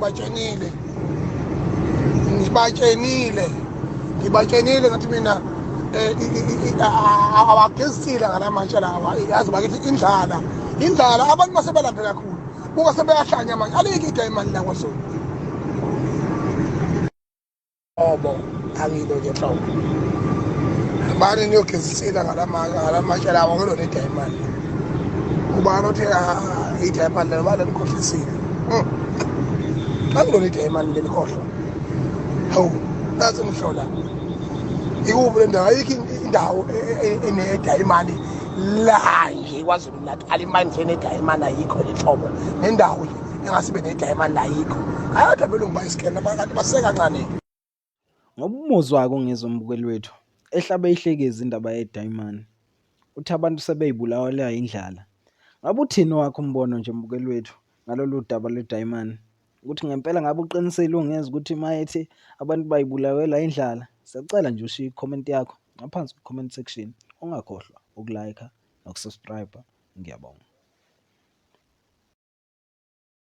Batshenile, ngibatshenile, ngibatshenile ngathi mina awagezisile ngalamatshe lawa. Yazi bakithi indlala, indlala, abantu basebelambe kakhulu. Buka sebeyahlanya manje, alikho idayimani la kwaSulu. Obo angilo nje nhlobo. Bani niyogezisila ngalamatshe lawa kulona idayimani. Ubani othe idayimani lelo bani likhohlisile? Angilona idayimani lelikhohlwa. Hawu, nathi ngihlola. Ikuphi le ndawo? Ayikho indawo enedayimani la nje KwaZulu Natal, imine nje enedayimani ayikho lenhlobo. Nendawo nje engasibe nedayimani ayikho. Hayi kodwa belungu bayisikena abantu basekancane. Ngoba umuzwa-ke ungezwa mbukeli wethu ehlabe ihlekezi indaba yedayimani. Uthi abantu sebeyibulawela indlala. Ngabe uthini owakho umbono nje mbukeli wethu ngalolu daba lwedayimani? Ukuthi ngempela ngabe uqinisile ungezwa ukuthi uma ethi abantu bayibulawela indlala? Siyacela nje ushiye i-comment yakho ngaphansi kwi-comment section. Ungakhohlwa uku-like noku-subscribe. Ngiyabonga.